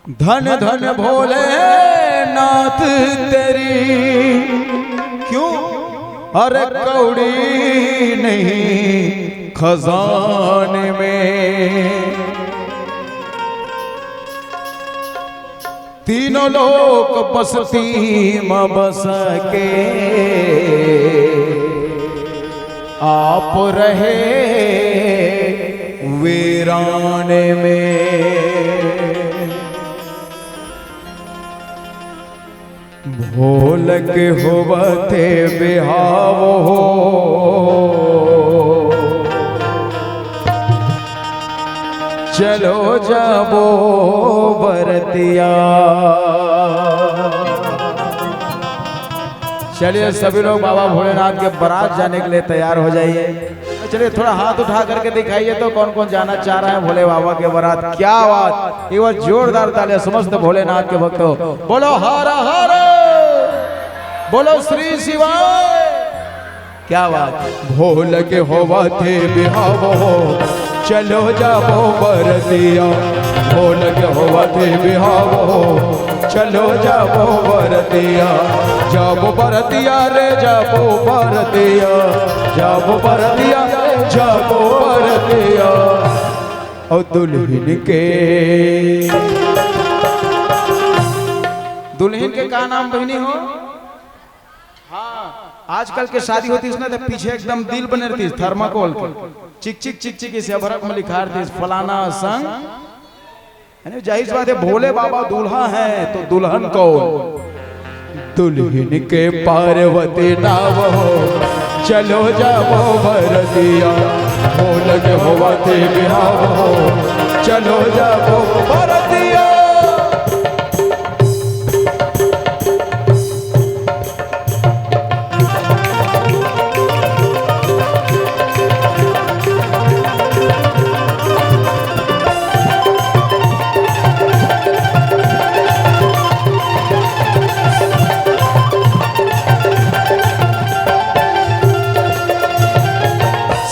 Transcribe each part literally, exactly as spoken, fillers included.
धन धन भोलेनाथ तेरी, क्यों अरे कौड़ी नहीं खजाने में। तीनों लोक बसती म बस के आप रहे वीरान में। भोलक होवथे बिहाव हो, चलो जाबो बरतिया। चलिए, सभी लोग बाबा भोलेनाथ के बारात जाने के लिए तैयार हो जाइए। चलिए, थोड़ा हाथ उठा करके दिखाइए तो, कौन कौन जाना चाह रहा है भोले बाबा के बारात। क्या बात, एक बार जोरदार तालियां समस्त भोलेनाथ के भक्तों। बोलो हर हर, बोलो श्री शिवाय। क्या बात। भोलक होवथे बिहाव हो, चलो जाबो बरतिया। भोलक होवथे बिहाव हो, चलो जाबो बरतिया। जाबो बरतिया रे, जाबो बरतिया, जाबो बरतिया, जाबो बरतिया। और दुल्हन के, दुल्हन के का नाम, बहिनी हो? हाँ, आजकल के शादी होतिस ना, तो पीछे एकदम दिल बने रहितिस थर्माकोल के, चिक चिक चिक चिक, इसे अभरक में लिखा रहितिस, फलाना संग। यानी जाहिर सी बात है, भोले बाबा दूल्हा है तो दुल्हन कौन? दुल्हन के पार्वती नाव हो, चलो जाबो बरतिया। भोलक होवथे बिहाव हो, चलो जाबो बरतिया।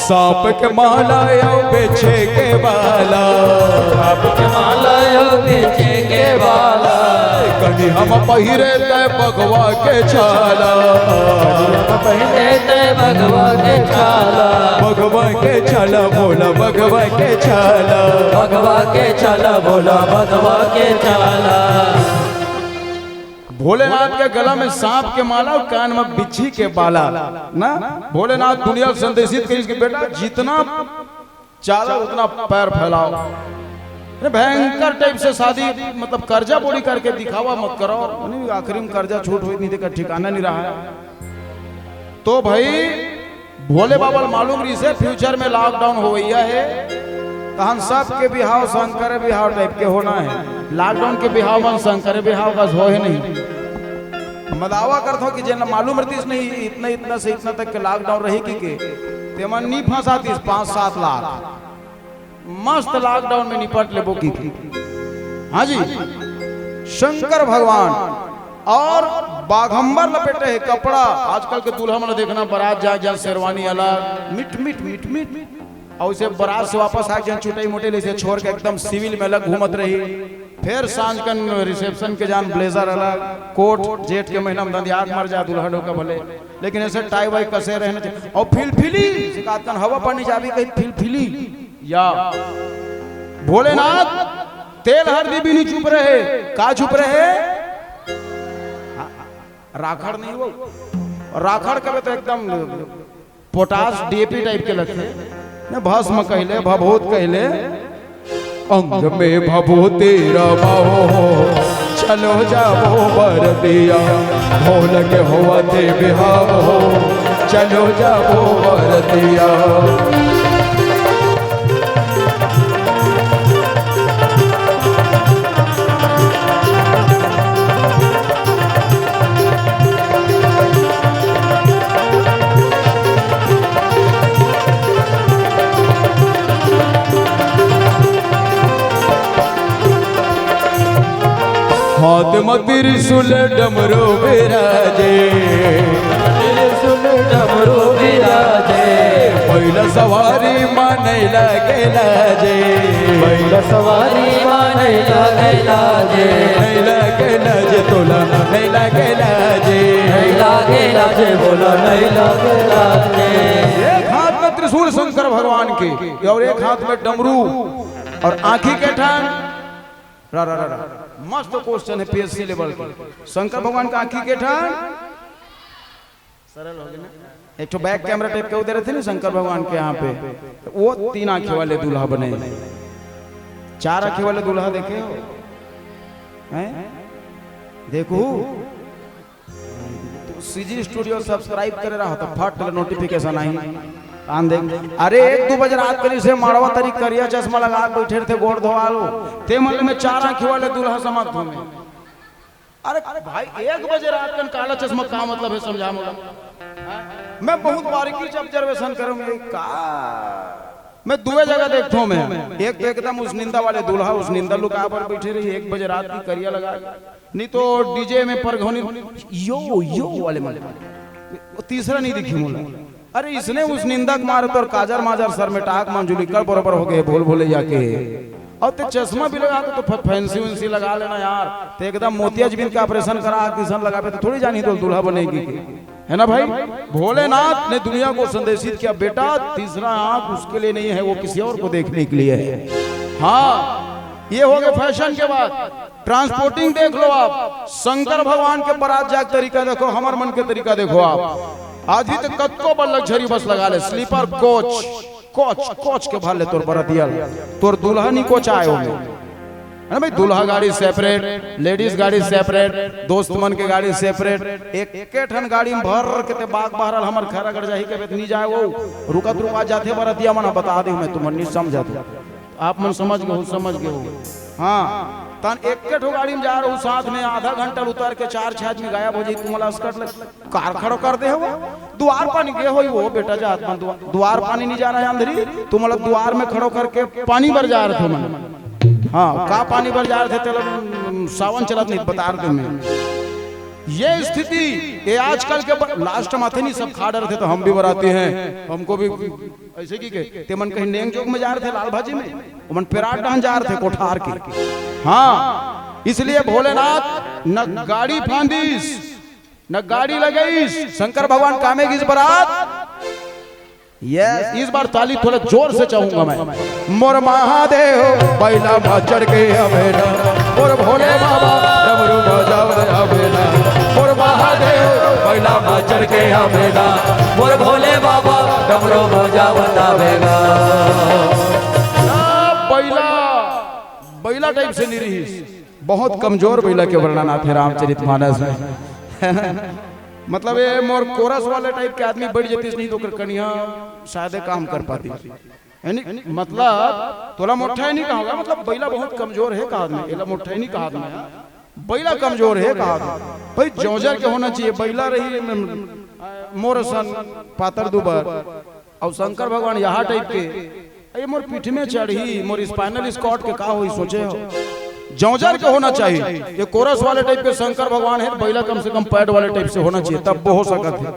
सांप के माला अउ बिच्छी के बाला। सांप के माला अउ बिच्छी के बाला। कनी हम पहिरे तैं बघवा के छाला। कनी हम पहिरे तैं बघवा के छाला। बघवा के छाला भोला, बघवा के छाला। बघवा के छाला भोला, बघवा के छाला। भोलेनाथ के गला में सांप के माला अउ कान में बिच्छी के बाला ना। भोलेनाथ दुनिया ल संदेशित करिस कि बेटा, जितना चाला उतना पैर फैलाओ। अरे भयंकर टाइप से शादी, मतलब कर्जा बोड़ी करके दिखावा मत करो। नहीं, आखिरी में कर्जा छूट होई, नहीं तो ठिकाना नहीं रहा है। तो भाई, भोले बाबा ल मालूम रहिसे future में lockdown होवइया हे, तहन सबके बिहाव शंकर बिहाव टाइप के होना हे। Lockdown के बिहाव मन शंकर बिहाव कस होहे नहीं। मैं दावा करत हूँ कि जेन मालूम रहितिस नहीं इतना, इतना से इतना तक के lockdown रही कि के, तेमन नहीं फंसातिस पाँच सात लाख। मस्त lockdown में निपट लेबो की। हाँ जी, शंकर भगवान अउ बाघंबर लपेटे हे कपड़ा। आजकल के दूल्हा मन देखना, बारात जाए जाए शेरवानी अलग, मिट मिट मिट मिट, अउ उसे बारात से वापस आके जान चुटई मुटई ले से छोड़ के एकदम civil में अलग घूमत रही। फिर सांझ कन reception के जान blazer अलग, coat, जेठ के महीना में धंधियाक मर जा दूल्हा डोका भले, लेकिन ऐसे tie वाई कसे रहना चाहिए। अउ फिलफिली, शिकायत कन हवा पानी जाबी कही फिलफिली। या भोलेनाथ तेल हरदी भी नहीं चुप रहे, का चुप रहे? राखड़ नहीं हो, राखड़ कबे तो एकदम पोटाश डीएपी टाइप के लगथे। न भस्म कहले, भभूत कहले, अंग में भभूति रमाओ, चलो जाबो बरतिया, भोलक होवथे बिहाव हो, चलो जाबो बरतिया। हाथ म त्रिशूल डमरू बिराजे। त्रिशूल डमरू बिराजे। बैल सवारी म नइ लागे लाजे। बैल सवारी म नइ लागे लाजे। तोला नहीं लागे लाजे। नहीं लागे लाजे, बोला नहीं लागे लाजे। एक हाथ में त्रिशूल शंकर भगवान के और एक हाथ में डमरू और आंखी के ठान। रा, रा, रा, रा। मस्त क्वेश्चन है पीएससी लेवल के। शंकर भगवान का आंखी के ठान सरल हो गया ना। एक ठो बैक कैमरा टाइप के उधर थे ना शंकर भगवान के यहाँ पे, तो वो तीन आंखें वाले दूल्हा बने। चार आंखें वाले दूल्हा देखे हो? हैं? देखो, तो सीजी स्टूडियो सब्सक्राइब करे रहा तो फट ले नोटिफिकेशन आई। कान देख, अरे एक दू बजे रात करी से माड़वा तरी करिया चश्मा लगा के बैठे रहते गोड़ धोवा लो। ते मन में चार आंखें वाले दूल्हा समाप्त होंगे। अरे भाई, एक बजे रात कन काला चश्मा का मतलब है, समझा मोला। मैं बहुत बारीकी से ऑब्जर्वेशन करूंगी का। मैं दुए जगह देखता हूँ मैं, एक तो एकदम उस निंदा वाले दूल्हा उस निंदा लुका पर बैठे रही, एक बजे रात की करिया लगा, नहीं तो डीजे में परघौनी यो यो वाले मन, वो तीसरा नहीं दिखी मोला। अरे इसने उस निंदा के मारे तोर काजर माजर सर में टाक मंजुली कर बरोबर हो गए, भूल भूले जाके। और ते चश्मा भी लगा तो, तो फैंसी उन्सी लगा लेना यार। ते एकदम मोतिया जमीन का ऑपरेशन करा, किसन लगावे तो थोड़ी जानी तो दूल्हा बनेगी के। है ना भाई? भोलेनाथ ने दुनिया को संदेशित किया, बेटा, तीसरा आंख उसके लिए नहीं है, वो किसी और को देखने के लिए है। हाँ, ये हो गए फैशन के बाद। ट्रांसपोर्टिंग देख लो आप, शंकर भगवान के बारात जाए के तरीका देखो, हमर मन के तरीका देखो आप। आदमी तो कतको बड़ लग्जरी बस लगा ले, स्लीपर कोच, कोच, कोच के भर ले तोर बरतिया, तोर दुल्हनी कोच आए हो। है ना भाई, दूल्हा गाड़ी सेपरेट, लेडीज गाड़ी सेपरेट, दोस्त मन के गाड़ी सेपरेट, एक, एक ठन गाड़ी में भर के ते बाग बहरल हमर खैरागढ़ जाही के बेत नहीं जाए वो, रुकत रुकत जाथे बरतिया मन, बता दे मैं तुमन नहीं समझत। आप मन समझ गए हो, समझ गए हो। हाँ, तन एक ठो गाड़ी में जा रहू, साथ में आधा घंटा उतर के चार छह आदमी गायब हो जाई, तुम्हारा स्कर्ट लग, कार खड़ो कर दे हो, दुआर पानी गए हो, वो बेटा जात मन दुआ-, दुआर पानी नहीं जा रहा है अंधरी, तुम्हारा दुआर में खड़ो करके पानी बर जा रहे थे मन। हाँ, का पानी बर जा रहे थे, तेला, उम, सावन चलत नहीं, बता रहे थे मैं। ये स्थिति, ये आजकल के ब-, लास्ट माथे नहीं सब खा डर थे, तो हम भी बराती हैं, हमको भी ऐसे की के, ते मन कहीं नेंग जोग में जा रहे थे, लाल भाजी में, वो मन पेराट डहन जा रहे थे, कोठार के। हाँ, इसलिए भोलेनाथ न गाड़ी फांदिस, न गाड़ी लगईस, शंकर भगवान कामे गिस बरात। यस, इस बार ताली थोड़ा जोर से चाहूंगा मैं। मोर महादेव बैला मा चढ़ के आवे ना, मोर भोले बाबा डमरू बजावे आवे ना, मोर महादेव बैला मा चढ़ के आवे ना, मोर भोले बाबा डमरू बजावत आवे ना। बैला, बैला टाइप से नहीं रही, बहुत कमजोर बैला के वर्णन आथे रामचरित मानस में। मतलब ये मोर कोरस वाले टाइप के आदमी बैठ जतिस नहीं तो ओकर कनिहा शायदे काम कर पाती। यानी मतलब तोला मोट्ठा ही नहीं कहा, मतलब बैला बहुत कमजोर है कहा आदमी, एला मोट्ठा ही नहीं कहा आदमी, बैला कमजोर है कहा आदमी। भाई जौजर के होना चाहिए, बैला रही म-, मोर सन पातर दुबर, और शंकर भगवान यहाँ टाइप के, ये मोर पीठ में चढ़ी, मोर स्पाइनल स्कॉट के का होई, सोचे हो? जौजर के होना चाहिए। ये कोरस वाले टाइप के शंकर भगवान है, बैला कम से कम पैड वाले टाइप से होना चाहिए, तब वो हो सकत है,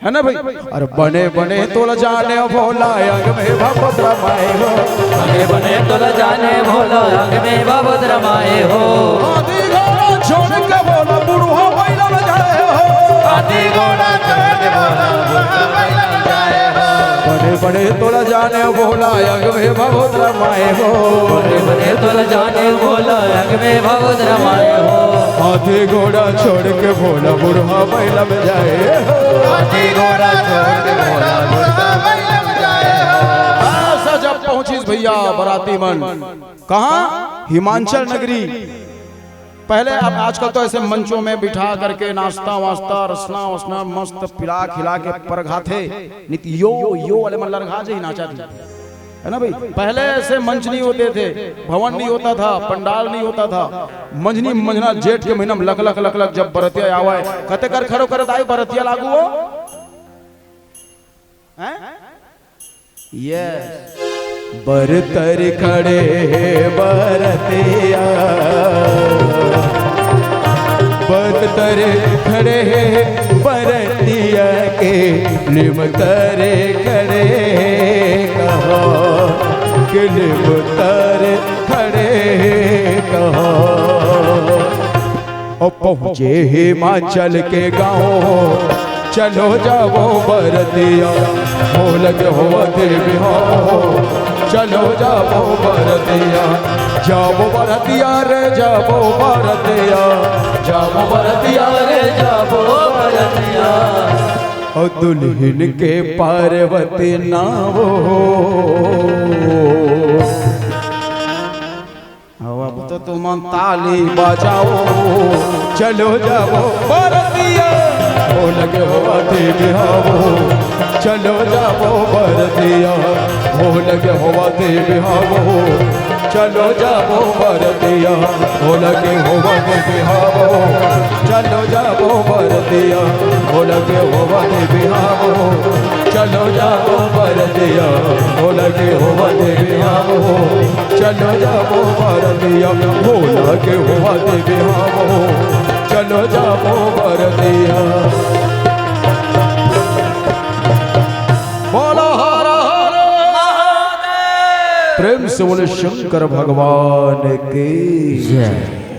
है ना भाई? अरे बने बने तोला जाने भोला, अंग में भभूत रमाए हो। बने बने तोला जाने भोला, अंग में भभूत रमाए हो। हाथी घोड़ा छोड़ के भोला, बुढ़वा बैला में जाए हो। हाथी घोड़ा छोड़ के भोला, बुढ़वा बैला में जाए हो। बने बने तोला जाने भोला, अंग में भभूत रमाए हो। बने बने तोला जाने भोला, अंग में भभूत रमाए हो। हाथी घोड़ा छोड़ के भोला, बुढ़वा बैला में जाए हो। हाथी घोड़ा छोड़ के भोला, बुढ़वा बैला में जाए हो। ऐसा जब पहुंचिस भैया बराती मन, कहाँ? हिमाचल नगरी। पहले, अब आजकल तो ऐसे मंचों में बिठा करके नाश्ता वास्ता, रसना वसना मस्त पिला खिला के परघाथे, नहीं तो यो यो वाले मन लरघा जे ही नाचा थी, है ना भाई? पहले ऐसे मंच नहीं होते थे, भवन नहीं होता था, पंडाल नहीं होता था। मंझनी मंझना जेठ के महीना में लख लख लख लख जब बरतिया आवे, कते कर खड़ो करत आई बरतिया लागू हो, हैं? यस। बरतर खड़े हे बरतिया, बरतर खड़े हे बरतिया के, निमतर खड़े हे कहो, के निमतर खड़े हे कहो। अउ पहुँचे हिमाचल के गाँव, चलो जाबो बरतिया, हो लगे होवत बिहाव, चलो जाबो बरतिया, जाबो बरतिया रे, जाबो बरतिया, जाबो बरतिया रे, जाबो बरतिया। अउ दुल्हिन के पार्वती नाव। अउ अब तो तुमन ताली बजाव, चलो जाबो बरतिया, हो लगे होवत बिहाव, चलो जाबो बरतिया, हो लगे होवत बिहाव, चलो जाबो बरतिया, हो लगे होवत बिहाव, चलो जाबो बरतिया, हो लगे होवत बिहाव, चलो जाबो बरतिया, हो लगे होवत बिहाव, चलो जाबो बरतिया, हो लगे होवत बिहाव, चलो जाबो बरतिया। बोलो हर हर महादेव। प्रेम से बोले शंकर भगवान की जय।